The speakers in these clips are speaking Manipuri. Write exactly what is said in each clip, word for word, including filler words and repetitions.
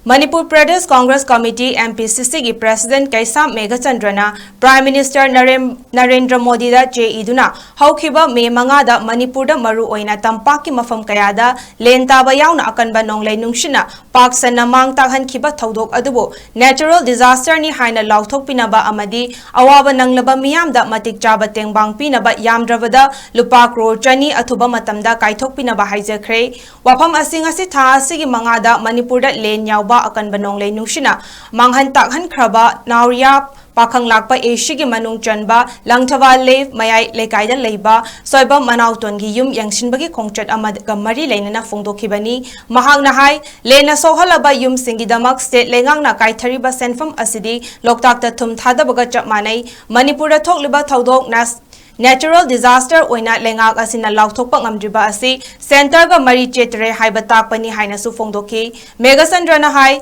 Manipur Pradesh Congress committee, M P C C ꯒꯤ president ꯀꯩꯁꯥꯝ ꯃꯦꯘꯆꯟꯗ꯭ꯔꯅ Prime Minister ꯅꯔꯦꯟ-, ꯅꯔꯦꯟꯗ꯭ꯔ ꯃꯣꯗꯤꯗ ꯆꯦ ꯏꯗꯨꯅ ꯍꯧꯈꯤꯕ May ꯃꯉꯥꯗ ꯃꯅꯤꯄꯨꯔꯗ ꯃꯔꯨ ꯑꯣꯏꯅ ꯇꯝꯄꯥꯛꯀꯤ ꯃꯐꯝ ꯀꯌꯥꯗ ꯂꯦꯟ ꯇꯥꯕ ꯌꯥꯎꯅ ꯑꯀꯟꯕ ꯅꯣꯡꯂꯩ ꯅꯨꯡꯁꯤꯠꯅ ꯄꯥꯛ ꯁꯟꯅ ꯃꯥꯡ ꯇꯥꯛꯍꯟꯈꯤꯕ ꯊꯧꯗꯣꯛ ꯑꯗꯨꯕꯨ natural disaster ꯅꯤ ꯍꯥꯏꯅ ꯂꯥꯎꯊꯣꯛꯄꯤꯅꯕ ꯑꯃꯗꯤ ꯑꯋꯥꯕ ꯅꯪꯂꯕ ꯃꯤꯌꯥꯝꯗ ꯃꯇꯤꯛ ꯆꯥꯕ ꯇꯦꯡꯕꯥꯡ ꯄꯤꯅꯕ ꯌꯥꯝꯗ꯭ꯔꯕꯗ ꯂꯨꯄꯥ ꯀ꯭ꯔꯣꯔ ꯆꯅꯤ ꯑꯊꯨꯕ ꯃꯇꯝꯗ ꯀꯥꯏꯊꯣꯛꯄꯤꯅꯕ ꯍꯥꯏꯖꯈ꯭ꯔꯦ꯫ ꯋꯥꯐꯝ ꯑꯁꯤ ꯉꯁꯤ ꯊꯥ ꯑꯁꯤꯒꯤ ꯃꯉꯥꯗ ꯃꯅꯤꯄꯨꯔꯗ ꯂꯦꯟ ꯌꯥꯎꯕ ꯑꯀꯟꯕ ꯅꯣꯡꯂꯩ ꯅꯨꯡꯁꯤꯠꯅ ꯃꯥꯡꯍꯟ ꯇꯥꯛꯍꯟꯈ꯭ꯔꯕ ꯅꯥꯎꯔꯤꯌꯥ ꯄꯥꯈꯪꯂꯥꯛꯄ A C ꯒꯤ ꯃꯅꯨꯡ ꯆꯟꯕ ꯂꯪꯊꯕꯥꯜ ꯂꯦꯐ ꯃꯌꯥꯏ ꯂꯩꯀꯥꯏꯗ ꯂꯩꯕ ꯁꯣꯏꯕꯝ ꯃꯅꯥꯎꯇꯣꯟꯒꯤ ꯌꯨꯝ ꯌꯦꯡꯁꯤꯟꯕꯒꯤ ꯈꯣꯡꯆꯠ ꯑꯃꯒ ꯃꯔꯤ ꯂꯩꯅꯅ ꯐꯣꯡꯗꯣꯛꯈꯤꯕꯅꯤ꯫ ꯃꯍꯥꯛꯅ ꯍꯥꯏ, ꯂꯦꯟꯅ ꯁꯣꯛꯍꯜꯂꯕ ꯌꯨꯝꯁꯤꯡꯒꯤꯗꯃꯛ state ꯂꯩꯉꯥꯛꯅ ꯀꯥꯏꯊꯔꯤꯕ ꯁꯦꯟꯐꯝ ꯑꯁꯤꯗꯤ ꯂꯣꯛꯇꯥꯛꯇ ꯊꯨꯝ ꯊꯥꯗꯕꯒ ꯆꯞ ꯃꯥꯟꯅꯩ꯫ ꯃꯅꯤꯄꯨꯔꯗ ꯊꯣꯛꯂꯤꯕ ꯊꯧꯗꯣꯛ ꯅꯥꯁ-, natural disaster ꯑꯣꯏꯅ ꯂꯩꯉꯥꯛ ꯑꯁꯤꯅ ꯂꯥꯎꯊꯣꯛꯄ ꯉꯝꯗ꯭ꯔꯤꯕ ꯑꯁꯤ centre ꯒ ꯃꯔꯤ ꯆꯦꯠꯇ꯭ꯔꯦ ꯍꯥꯏꯕ ꯇꯥꯛꯄꯅꯤ ꯍꯥꯏꯅꯁꯨ ꯐꯣꯡꯗꯣꯛꯈꯤ꯫ ꯃꯦꯘꯆꯟꯗ꯭ꯔꯅ ꯍꯥꯏ,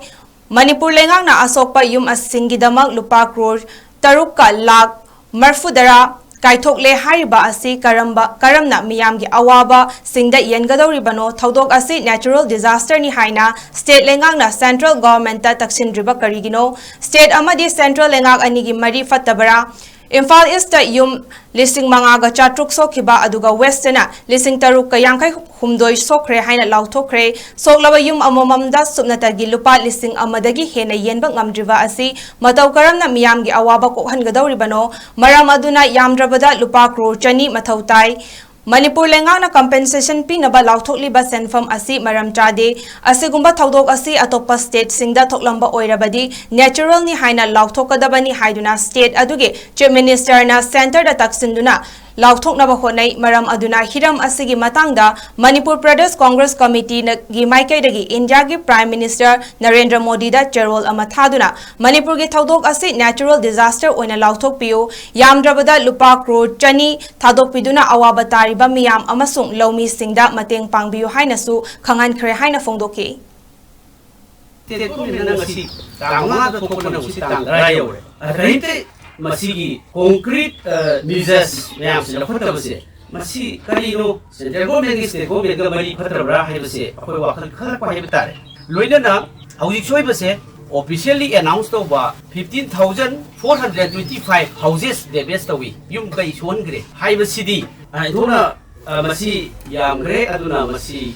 ꯃꯅꯤꯄꯨꯔ ꯂꯩꯉꯥꯛꯅ ꯑꯁꯣꯛꯄ ꯌꯨꯝꯁꯤꯡꯒꯤꯗꯃꯛ ꯂꯨꯄꯥ ꯀ꯭ꯔꯣꯔ ꯇꯔꯨꯛꯀ ꯂꯥꯈ ꯃꯔꯐꯨꯇꯔꯥ ꯀꯥꯏꯊꯣꯛꯂꯦ ꯍꯥꯏꯔꯤꯕ ꯑꯁꯤ ꯀꯔꯝꯕ, ꯀꯔꯝꯅ ꯃꯤꯌꯥꯝꯒꯤ ꯑꯋꯥꯕꯁꯤꯡꯗ ꯌꯦꯟꯒꯗꯧꯔꯤꯕꯅꯣ? ꯊꯧꯗꯣꯛ ꯑꯁꯤ natural disaster ꯅꯤ ꯍꯥꯏꯅ state ꯂꯩꯉꯥꯛꯅ central government ꯇ ꯇꯛꯁꯤꯟꯗ꯭ꯔꯤꯕ ꯀꯔꯤꯒꯤꯅꯣ? State ꯑꯃꯗꯤ central ꯂꯩꯉꯥꯛ ꯑꯅꯤꯒꯤ ꯃꯔꯤ ꯐꯠꯇꯕꯔꯥ? ꯏꯝꯐꯥꯜ East ꯇ ꯌꯨꯝ ꯂꯤꯁꯤꯡ ꯃꯉꯥꯒ ꯆꯥꯇ꯭ꯔꯨꯛ ꯁꯣꯛꯈꯤꯕ, ꯑꯗꯨꯒ West ꯇꯅ ꯂꯤꯁꯤꯡ ꯇꯔꯨꯛꯀ ꯌꯥꯡꯈꯩ ꯍꯨꯝꯗꯣꯏ ꯁꯣꯛꯈ꯭ꯔꯦ ꯍꯥꯏꯅ ꯂꯥꯎꯊꯣꯛꯈ꯭ꯔꯦ꯫ ꯁꯣꯛꯂꯕ ꯌꯨꯝ ꯑꯃꯃꯝꯗ ꯁꯨꯞꯅꯇꯒꯤ ꯂꯨꯄꯥ ꯂꯤꯁꯤꯡ ꯑꯃꯗꯒꯤ ꯍꯦꯟꯅ ꯌꯦꯟꯕ ꯉꯝꯗ꯭ꯔꯤꯕ ꯑꯁꯤ ꯃꯇꯧ ꯀꯔꯝꯅ ꯃꯤꯌꯥꯝꯒꯤ ꯑꯋꯥꯕ ꯀꯣꯛꯍꯟꯒꯗꯧꯔꯤꯕꯅꯣ? ꯃꯔꯝ ꯑꯗꯨꯅ ꯌꯥꯝꯗ꯭ꯔꯕꯗ ꯂꯨꯄꯥ ꯀ꯭ꯔꯣꯔ ꯆꯅꯤ ꯃꯊꯧ ꯇꯥꯏ꯫ ꯃꯅꯤꯄꯨꯔ ꯂꯩꯉꯥꯛꯅ compensation ꯄꯤꯅꯕ ꯂꯥꯎꯊꯣꯛꯂꯤꯕ ꯁꯦꯟꯐꯝ ꯑꯁꯤ ꯃꯔꯝ ꯆꯥꯗꯦ꯫ ꯑꯁꯤꯒꯨꯝꯕ ꯊꯧꯗꯣꯛ ꯑꯁꯤ ꯑꯇꯣꯞꯄ state ꯁꯤꯡꯗ ꯊꯣꯛꯂꯝꯕ ꯑꯣꯏꯔꯕꯗꯤ natural ꯅꯤ ꯍꯥꯏꯅ ꯂꯥꯎꯊꯣꯛꯀꯗꯕꯅꯤ ꯍꯥꯏꯗꯨꯅ state ꯑꯗꯨꯒꯤ Chief Minister ꯅ centre ꯗ ꯇꯛꯁꯤꯟꯗꯨꯅ ꯂꯥꯎꯊꯣꯛꯅꯕ ꯍꯣꯠꯅꯩ꯫ ꯃꯔꯝ ꯑꯗꯨꯅ ꯍꯤꯔꯝ ꯑꯁꯤꯒꯤ ꯃꯇꯥꯡꯗ ꯃꯅꯤꯄꯨꯔ ꯄ꯭ꯔꯗꯦꯁ ꯀꯣꯡꯒ꯭ꯔꯦꯁ ꯀꯃꯤꯇꯤꯒꯤ ꯃꯥꯏꯀꯩꯗꯒꯤ ꯏꯟꯗꯤꯌꯥꯒꯤ Prime Minister ꯅꯔꯦꯟꯗ꯭ꯔ ꯃꯣꯗꯤꯗ ꯆꯦꯔꯣꯜ ꯑꯃ ꯊꯥꯗꯨꯅ ꯃꯅꯤꯄꯨꯔꯒꯤ ꯊꯧꯗꯣꯛ ꯑꯁꯤ natural disaster ꯑꯣꯏꯅ ꯂꯥꯎꯊꯣꯛꯄꯤꯌꯨ, ꯌꯥꯝꯗ꯭ꯔꯕꯗ ꯂꯨꯄꯥ ꯀ꯭ꯔꯣꯔ ꯆꯅꯤ ꯊꯥꯗꯣꯛꯄꯤꯗꯨꯅ ꯑꯋꯥꯕ ꯇꯥꯔꯤꯕ ꯃꯤꯌꯥꯝ ꯑꯃꯁꯨꯡ ꯂꯧꯃꯤꯁꯤꯡꯗ ꯃꯇꯦꯡ ꯄꯥꯡꯕꯤꯌꯨ ꯍꯥꯏꯅꯁꯨ ꯈꯪꯍꯟꯈ꯭ꯔꯦ ꯍꯥꯏꯅ ꯐꯣꯡꯗꯣꯛꯈꯤ꯫ State government ꯅ ꯉꯁꯤ ꯇꯥꯡ ꯃꯉꯥꯗ ꯊꯣꯛꯄꯅ ꯉꯁꯤ ꯇꯥꯡ ꯇꯔꯥ ꯌꯧꯔꯦ꯫ ꯑꯗ ꯀꯔꯤꯝꯇ ꯃꯁꯤꯒꯤ concrete, ꯑ, measures ꯃꯌꯥꯝꯁꯤ ꯂꯧꯈꯠꯇꯕꯁꯦ, ꯃꯁꯤ ꯀꯔꯤꯅꯣ? Central government ꯀꯤ state government ꯀ ꯃꯔꯤ ꯐꯠꯇ꯭ꯔꯕ꯭ꯔꯥ ꯍꯥꯏꯕꯁꯦ ꯑꯩꯈꯣꯏ ꯋꯥꯈꯜ ꯈꯜꯂꯛꯄ ꯍꯥꯏꯕ ꯇꯥꯔꯦ꯫ ꯂꯣꯏꯅꯅ ꯍꯧꯖꯤꯛ ꯁꯣꯏꯕꯁꯦ officially announce ꯇꯧꯕ fifteen thousand four hundred twenty five houses damage ꯇꯧꯏ, ꯌꯨꯝ ꯀꯩ ꯁꯣꯛꯍꯟꯈ꯭ꯔꯦ ꯍꯥꯏꯕꯁꯤꯗꯤ ꯑꯩꯈꯣꯏꯅ, ꯑ, ꯃꯁꯤ ꯌꯥꯝꯈ꯭ꯔꯦ꯫ ꯑꯗꯨꯅ ꯃꯁꯤ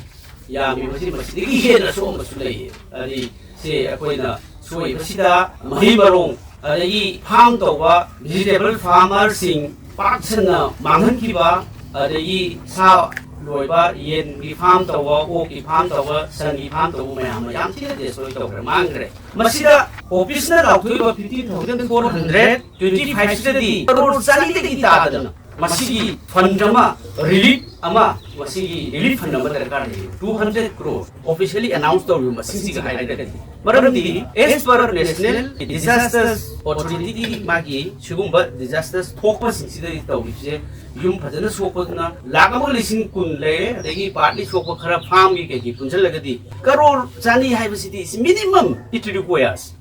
ꯌꯥꯝꯃꯤꯕꯁꯤ ꯃꯁꯤꯗꯒꯤ ꯍꯦꯟꯅ ꯁꯣꯛꯑꯝꯕꯁꯨ ꯂꯩꯌꯦ꯫ ꯑꯗꯤ ꯁꯤ ꯑꯩꯈꯣꯏꯅ ꯁꯣꯏꯕꯁꯤꯗ ꯃꯍꯩ ꯃꯔꯣꯡ, ꯑꯗꯒꯤ ꯐꯥꯝ ꯇꯧꯕ vegetable farmerꯁꯤꯡ ꯄꯥꯛ ꯁꯟꯅ ꯃꯥꯡꯍꯟꯈꯤꯕ, ꯑꯗꯒꯤ ꯁꯥ ꯂꯣꯏꯕ, ꯌꯦꯟꯒꯤ ꯐꯥꯝ ꯇꯧꯕ, ꯑꯣꯛꯀꯤ ꯐꯥꯝ ꯇꯧꯕ, ꯁꯟꯒꯤ ꯐꯥꯝ ꯇꯧꯕ ꯃꯌꯥꯝ ꯑꯃ ꯌꯥꯝ ꯊꯤꯅ destroy ꯇꯧꯈ꯭ꯔꯦ, ꯃꯥꯡꯈ꯭ꯔꯦ꯫ ꯃꯁꯤꯗ officeꯅ ꯂꯥꯎꯊꯣꯛꯏꯕ fifteen thousand four hundred twenty five ꯁꯤꯗꯗꯤ ꯀꯔꯣꯔ ꯆꯅꯤꯗꯒꯤ ꯇꯥꯗꯅ ꯃꯁꯤꯒꯤ fund ꯑꯃ, relief ꯑꯃ, ꯃꯁꯤꯒꯤ relief fund ꯑꯃ ꯗꯔꯀꯥꯔ ꯂꯩ꯫ Two hundred crore officially announce ꯇꯧꯔꯤꯕ ꯃꯁꯤꯁꯤꯒ ꯍꯥꯏꯔꯒꯗꯤ, ꯃꯔꯝꯗꯤ as per National Disasters Authorityꯒꯤ ꯃꯥꯒꯤ ꯁꯤꯒꯨꯝꯕ disasters ꯊꯣꯛꯄꯁꯤꯡꯁꯤꯗꯗꯤ ꯇꯧꯔꯤꯁꯦ, ꯌꯨꯝ ꯐꯖꯅ ꯁꯣꯛꯄꯗꯨꯅ ꯂꯥꯈ ꯑꯃꯒ ꯂꯤꯁꯤꯡ ꯀꯨꯟ ꯂꯩꯔꯦ, ꯑꯗꯒꯤ partly ꯁꯣꯛꯄ ꯈꯔ farmꯒꯤ ꯀꯩꯒꯤ ꯄꯨꯟꯁꯤꯜꯂꯒꯗꯤ ꯀꯔꯣꯔ ꯆꯅꯤ ꯍꯥꯏꯕꯁꯤꯗꯤ is minimum it requires꯫